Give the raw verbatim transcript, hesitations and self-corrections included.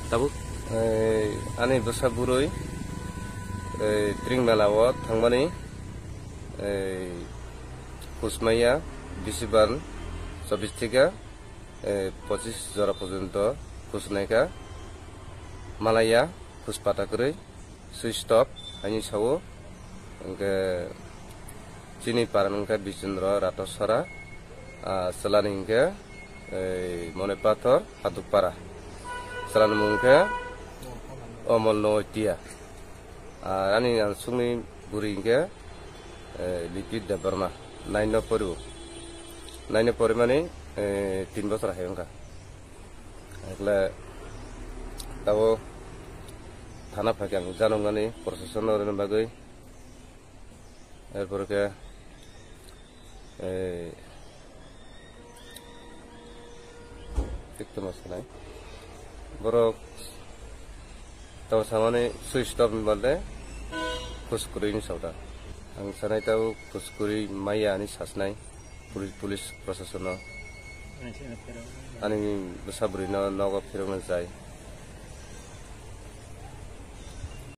Tabuk? Ei, ani bwsa bwrwi, ei, Tring Mela o thangmani, ei, khus maya, bisibar chobbish thika, ei, pochish jora porjonto khus naikha, malaya, khus pata kwrwi, swi stop, haini sao, hwnkhe chini para wngkha Bichindra Rato Sora, ah, chwlani hwnkhe, ei, Mone Pathor, Hadukpara. Chwlani mung khe Omol Notia. Ah, ani ang sungni bwrwi hwnkhe, ei, Lipi Debbarma. Nine no poribo. Nine no porimani, ei, tin bosor hai wngkha. Ekle tabo thana phaikhe ang janoknani procession no rwna bagwi. Erpore khe, ei, tik tongma sanai. Borok tabo samani swi stop ni bade khus kwrwi ni sota. Ang sanai tabo khus kwrwi maya ani sasnai puli-, police procession no. Ani bwsa bwrwi no nogo phirokna jai.